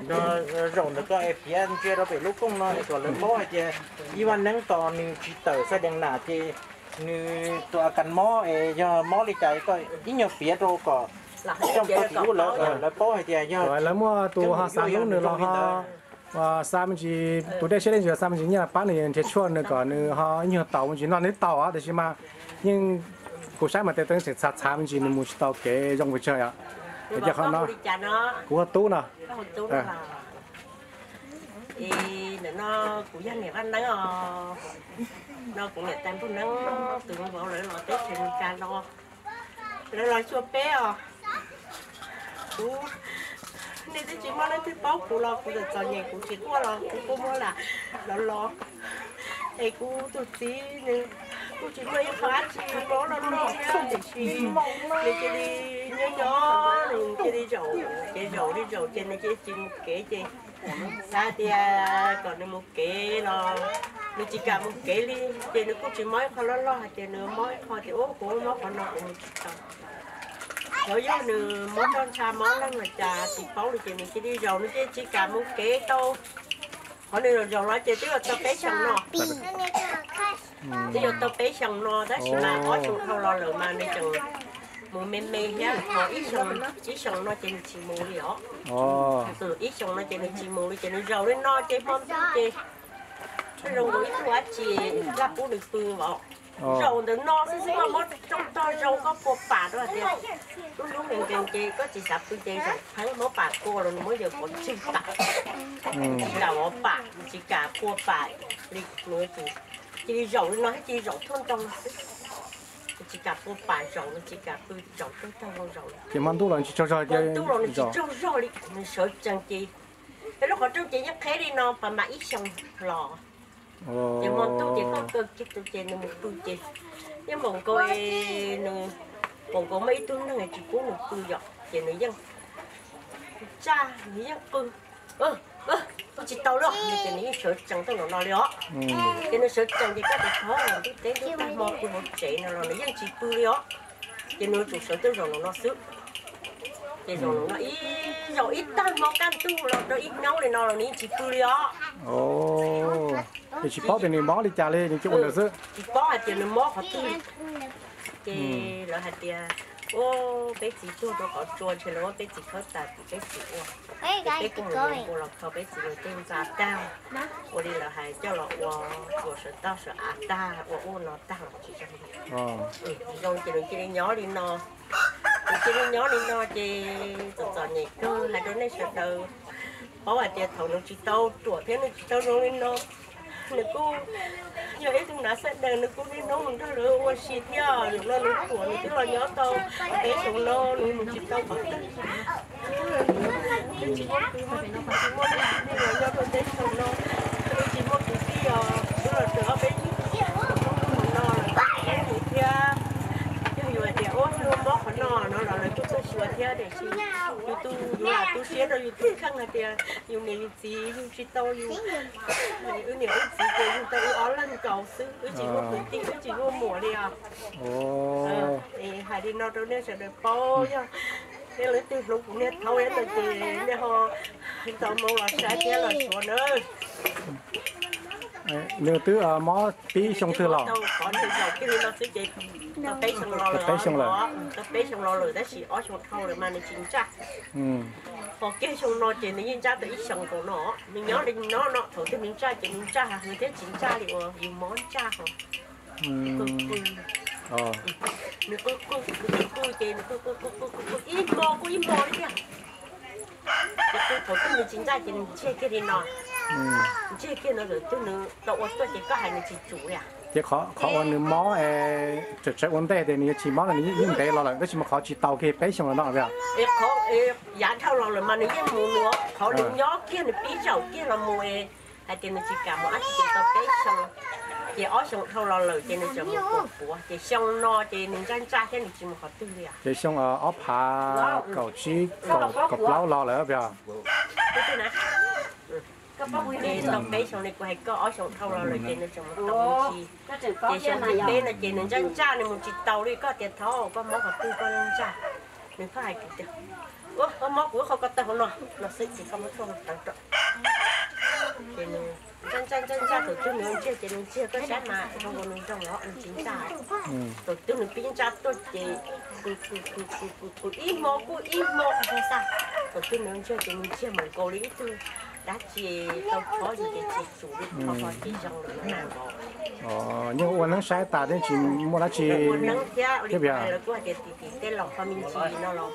No, zaum ntawm koj es piav ntsia rau pem lub kooj no es kom lawv paub hais tias ib vaj neeb tos nws tsis tawm xav dees nam ces nws tus a kas mob es yog mob li cas, koj ib nyuag piav rau kom coj tau tim ub lawv paub hais tias yog lawv muaj tus ho xav hlub nws los ho xa me ntsis tus dej siab dej ntsws los xa me ntsis nyiaj los pab nws nrhiav tshuaj nws kom nws ho ib nyuag tau me ntsis no nws tau tiam sis mas yeej kuv saib mas tej teeb tseem txhav txhav me ntsis nws mus tsis tau kev zoo pes tsawg yom. Ces qhov no kuv hu tub no. Ntawm no kuv yog niam vaj neeb os, no kuv niam tais npug neeb tus vauv lawv los teb chaws Amelikas los, lawv los xyuas peb os. Kuv, nej twb tsis muaj leej twg paub kuv los kuv txom txom nyem kuv tsis quaj los kuv kuj muab lam los los. Es kuv tus txiv nws kuj tsis muaj ib qho dab tsi paub loj loj thiab tiam sis nws cia li nyob nyob nws cia li zaum ces zaum li zaum ces nws cia li tsis mus kev ces xav tias kom nws mus kev los nws tsis kam mus kev li. Ces nws kuj tsis mob ib qho loj loj hais tias nws mob ib qho tias ub kuv mob qhov no kuv mus tsis tau. Thaum yog nws mob roj ntsha mob leej los cas tsis paub li ces nws cia li zaum nws cia li tsis kam mus kev tau. Qhov nws zaum zaum los ces twb yuav tau peb xyoos no, twb yuav tau peb xyoos no tab sis mas ob xyoos dhau los lawm mas nws tseem mus me me thiab ho ib xyoos, ib xyoos no ces nws tsis mus li os. Ib xyoos no ces nws tsis mus li ces nws zaum li no ces hmo ntuj ces zoo nkaus ib tug dab tsi laj pub nws pw os. Zaum ntawm no xwb xwb koj muab tsob tog zoo koj pua pam rau hais tias lub hlub nkees nkees ces koj tsis xav pw ces zaum pheeb muab pam pua los nws muab yawg pov tseg pam. Tsis kam ua pam, tsis kam pua pam li, cia li zaum li no thiab cia li zaum thoob nroo xwb. Tsis kam pua pam zaum, tsis kam pw zaum thoob nroo zaum. Ces hmo ntuj los tsis tsaug zog, ntuj los nws tsis tsaug zog li, nws sawv tsees ces peb lub qhov rooj ces yeej qheb li no pas mam ib xyoos los. Ces hmo ntuj ces koj kaw kiag tus ces nws mus pw ces yeej npaum nkaus, nws npaum nkaus muaj ib tug neeg tsis pub nws pw yom, ces nws yeej ntsaj nws yeej qw, kuv tsis tau li os, ces nws yeej sawv tsees tuaj nram no li os. Ces nws sawv tsees ces koj tus thov ntuj teb ntuj tag hmo pw hauv tsev no los nws yeej tsis pw li os. Ces nws yuav tsum sawv tuaj zaum nram no xwb. Ces zaum nram no ib zaum ib tag hmo kaj ntug los rau ib hnub li no los nws yeej tsis pw li os. Ces tsis paub tias nws mob li cas li, nws cia ua ntawd xwb. Tsis paub hais tias nws mob qhov twg. Ces lawv hais tias, ua peb txiv tuag rau qhov tsua ntshe lawv muab peb txiv khawb tas ces peb txiv ua. Ces peb kuj mus ua los kho peb txiv tej ntxa tag, ua li lawv hais coj los ua, ua sawv tag sawv av tag, ua ub no tag los tsis zoo. Tsis zoo ces nws cia li nyob li no. Nws cia li nyob li no ces txom txom nyem kawg, hais rau nej sawv daws paub hais tias thaum nws tsis tau ruam thiab nws tsis tau zoo li no, nws kuj yog ib tug nav xab daws, nws kuj niaj hnub mus nrog lawv ua si thiab. Zaum no nws ruam nws twb los nyob tau peb xyoos no nws mus tsis tau qhov twg. Twb tsis muaj kwv muaj tij, tsis muaj leej twg los nyob rau teb chaws no, twb tsis muaj kwv tij os, twb los raws ob peb hnub no lawm thiab. Yog yus hais tias ua luag mob qhov no no los lawv kuj tuaj xyuas thiab tiam sis yus tu, yus lam tu siab rau yus tus kheej hais tias yus niam yus txiv yug tsis tau yus, wb niam wb txiv ces yug tau wb ob leeg nkaus xwb, wb tsis muaj kwv tij wb tsis muaj muam li os. Hais li no rau nej sawv daws paub, yog nej leej twg hlub kuv niag thaub no ces nej ho ntaus moo los saib thiab los suav nawb. Nws twb mob pib xyoo twg los? Qhov nws zaum kiag li no xwb ces tau peb xyoo los lawm, tau peb xyoo los lawm tab sis ob xyoo dhau lawm mas nws tsis ntsaj. Ho kiag xyoo no ces nws yeej ntsaj tau ib xyoos nkaus no. Nws nyob li no no thaum twg nws ntsaj ces nws ntsaj hav hwv thiab tsis ntsaj li uas yus mob ntsaj ho. Nws qw qw qw qw qw ces nws qw qw qw qw qw ib hmo kuj ib hmo li tiag. Ces qw thaum twg nws tsis ntsaj ces nws ntsiag kiag li no. Ntsiag kiag no thaum twg nws tau ua tuaj ces koj hais nws tsis tsum li. Ces qhov uas nws mob es tsawm tsawv ua ntej tias nws yuav tsis mob no nws yeej ntev los lawm tab sis mas qhov tsis tau kiag peb xyoo los no. Qhov yav dhau los lawm mas nws yeej mus nws, qhov nws nyob kiag nws pib zaum kiag los mus es hais tias nws tsis kam mus dab tsi ces tau peb xyoo. Ces ob xyoo dhau los lawm ces nws tseem mus puav puav ces xyoo no ces nws ntsaj ntsaj thiab nws tsis mus qhov twg li. Ces xyoo ob phav kaum tsib kaum plaub los lawm. Ces tau peb xyoo li kuv hais koj ob xyoo dhau los lawm ces nws tseem mus tau mus tsis, ces xyoo thib peb no ces nws ntsaj ntsaj nws mus tsis tau li, koj tias thaub koj mob qhov twg koj ntsaj, nws pheej hais kuv tias Koj mob kuv qhov ko taw hauv no, no xwb ces koj muab tshuaj tawv rau. Ces nws ntsaj ntsaj ntsaj ntsaj, tus twg nws ntsiag ces nws ntsiag, koj saib mas zoo nkaus nws zoo los nws tsis ntsaj. Tus twg nws pib ntsaj tuaj ces kuv ib hmo kuj ib hmo xwb. Tus twg nws ntsiag ces nws ntsiag mus nkaus li ib tug dab tsi tau chob ces tsis tsum li, qhov ces zoo lawm na. Yeej ua neeb saib tas thiab tsis muaj dab tsi thiab. Lawv kuj hais tias tim tim tej los qhov me ntsis no los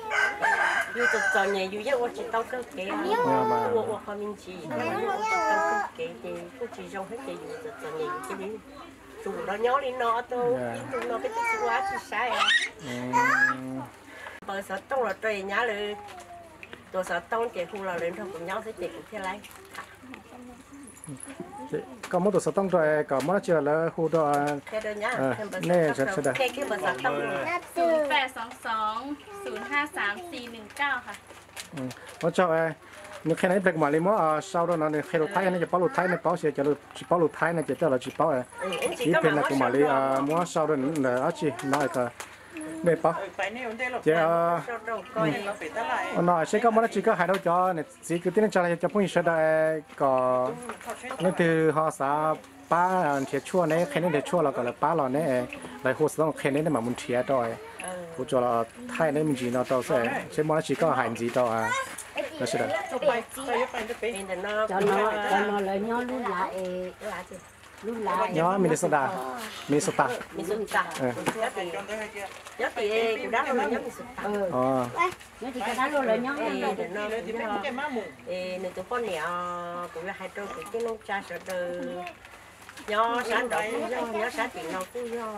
yus txom txom nyem yus yeej ua tsis tau kawg kev, ua ua qhov me ntsis thiab los yeej ua tsis tau kawg kev ces kuj tsis zoo thiab ces yus txom txom nyem yus cia li tsum los nyob li no tau ib ntus no peb twb tsis ua dab tsi saib. Npawb xov tooj los rau nyab lawv, tus xov tooj ces hu los lawv nrog kuv nyob xwb ces kuv thiaj li. Koj muab tus xov tooj rau kom muaj dab tsi los lawv hu rau nej sawv daws. Ua tsaug, nws qhia no ib pliag kuv mam li muab sau rau no, nws qhia lus Thaib, nej cov paub lus Thaib nej paub, cov tsis paub lus Thaib no ces tej los tsis paub. Ib pliag no kuv mam li muab sau rau ntawm dab tsi no kom nej paub. Ces no seb koj muaj dab tsi koj hais rau cov niam txiv kwv tij neej tsa los yog cov phooj ywg sawv daws kom leej twg ho xav pab nrhiav tshuaj, neb qhia neb nrhiav tshuaj los kom lawv pab los neb, lawv hu xov tooj qhia neb, neb mam mus nrhiav rau. Kuv tsuas los thaij neb me ntsis no rau xwb, seb muaj dab tsi koj hais ntxiv rau sawv daws. Cov no lawv nyob lub lav es, lub lav nyob Minnesota, Minnesota. Nyob tim kuv dab laug lawv nyob Minnesota. Nyob tim kuv dab laug lawv nyob. Nws tus poj niam, kuv yuav hais rau kwv tij neej tsa sawv daws, nyob sab nraud kuj yog, nyob sab tim no kuj yog,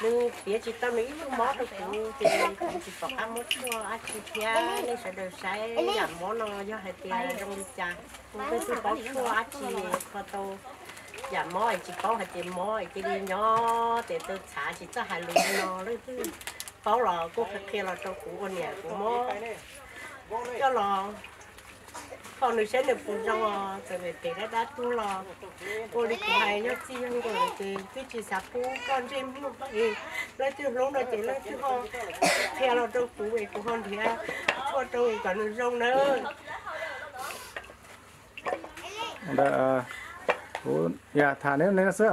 nws piav tsis tau nws ib tug mob rau kuv ces kuv tsis pom qab muab tshuaj dab tsi thiab. Nej sawv daws saib yam mob no yog hais tias zoo li cas, leej twg paub tshuaj dab tsi kho tau yam mob es tsis paub hais tias mob es cia li nyob ces tau txhav tsis txawj hais lus no, leej twg paub los kuj qhia qhia los rau kuv ua niam kuv mob coj los kho nws saib nws puas zoo os. Txawm pem dab dab tuag los ua li kuv hais, yog txij yog nkawm ces twb tsis xav pub koj ntsej muag es leej twg hlub no ces leej twg ho qhia los rau kuv es kuv ho nrhiav tshuaj rau kom nws zoo nawb. Kuv tham neb li no xwb.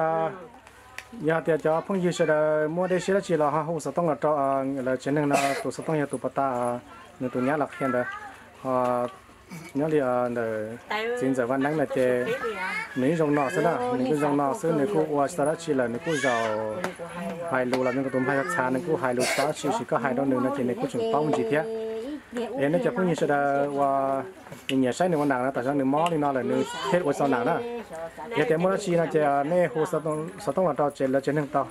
Yog tias cov phooj ywg sawv daws muaj dej siab dab tsi los ho hu xov tooj los rau lawv tsev neeg no, tus xov tooj yog tus pas tas nws tus nyab los qhia ntawd. Ho nyob li ntawm txiv ntxawm Vaj Neeb no ces nws ib zoo no xwb na, nws kuj zoo no xwb, nws kuj ua tsis tau dab tsi lawm, nws kuj zaum hais lus los nws tus nplaig txhav, nws kuj hais lus tsis tau dab tsi, tab sis koj hais rau nws no ces nws kuj tseem paub me ntsis thiab. Es nej cov phooj ywg sawv daws uas nyiam saib nws ua nam no, tam sim no nws mob li no lawm nws thiaj ua tsis tau nam na. Yog tias muaj dab tsi no ces nej hu xov tooj los rau lawv tsev neeg tau.